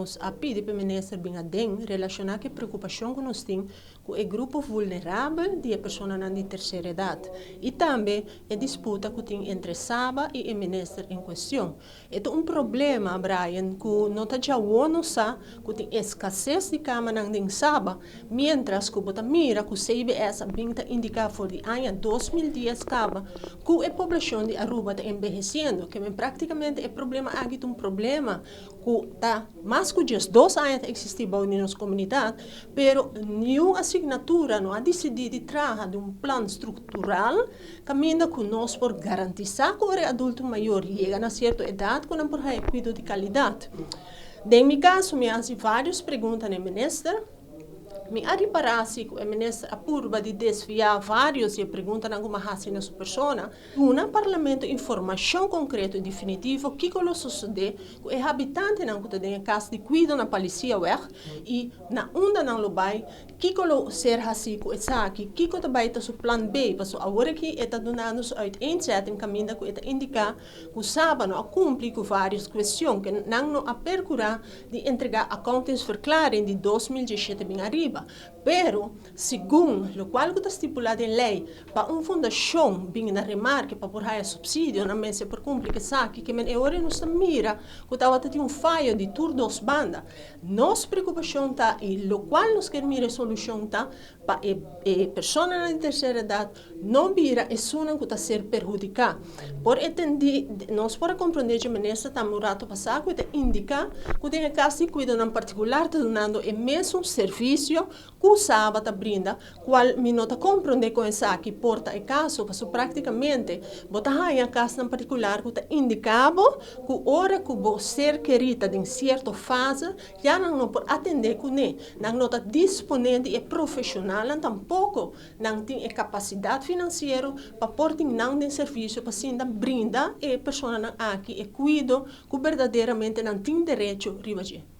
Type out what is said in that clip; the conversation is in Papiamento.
Nos a pidi pa e minister bin aden relashoná ku e preokupashon ku nos tin ku e grupo vulnerabel di e personanan di tersera edat i tambe e disputa ku tin entre Saba i e minister en kuestion. E ta un problema, Brian, ku no ta djawo nos sa ku tin eskases di kamanan den Saba, miéntras ku bo ta mira ku CBS a bin ta indiká for di aña 2010 kaba ku e poblashon di Aruba ta enbehesiendo. Ke men praktikamente e problema aki ta un problema ku ta mas ku 12 aña ta eksistí bou di nos komunidat, pero niun asignatura no a disidí di traha di un plan struktural kaminda ku nos por garantisá ku ora e adulto mayor yega na sierto edat ku nan por haña kuido di kalidat. Den mi kaso mi a hasi vários pregunta na e minister. Mi a ripará si ku e minister a purba di desviá vários di e preguntanan ku mi a hasi na su persona. Duna Parlamento informashon konkreto i definitivo kiko lo sosodé ku e habitantenan ku ta den e kas di kuido na Palisiaweg i na unda nan lo bai, kiko lo ser hasí ku esaki, kiko ta bai ta su plan B, pasobra awor aki e ta dunando su uiteenzetting kaminda ku e ta indiká ku Saba no a kumpli ku vários kuestion ku nan no a perkurá di entregá accountingsverklaring di 2017 bin ariba. Pero, segun lokual ku ta stipulá den lei, pa un fundashon bin na remarke pa por haya supsidio, nan mester por kumpli ku esaki. Ke men e ora nos ta mira ku tabata tin un fayo di tur dos banda. Nos preokupashon ta i lokual nos ker mira e solushon ta pa e e personanan di tersera edat no bira esunnan ku ta ser perhudiká. Por entendí, nos por a komprondé dje minister tambe un rato pasá ku e ta indiká ku den e kas di kuidonan partikular ta dunando e mesun servisio ku Saba ta brinda, kual mi no ta komprondé kon esaki por ta e kaso, pasobra praktikamente bo ta haña kasnan partikular ku ta indiká bo ku ora ku bo ser kerí ta den sierto fase ya nan no por atendé kuné, nan no ta disponé di e profeshonalnan tampoko. Nan tin e kapasidat finansiero pa por tin nan den servisio pa sinta brinda e personanan aki e kuido ku berdaderamente nan tin derecho riba dje.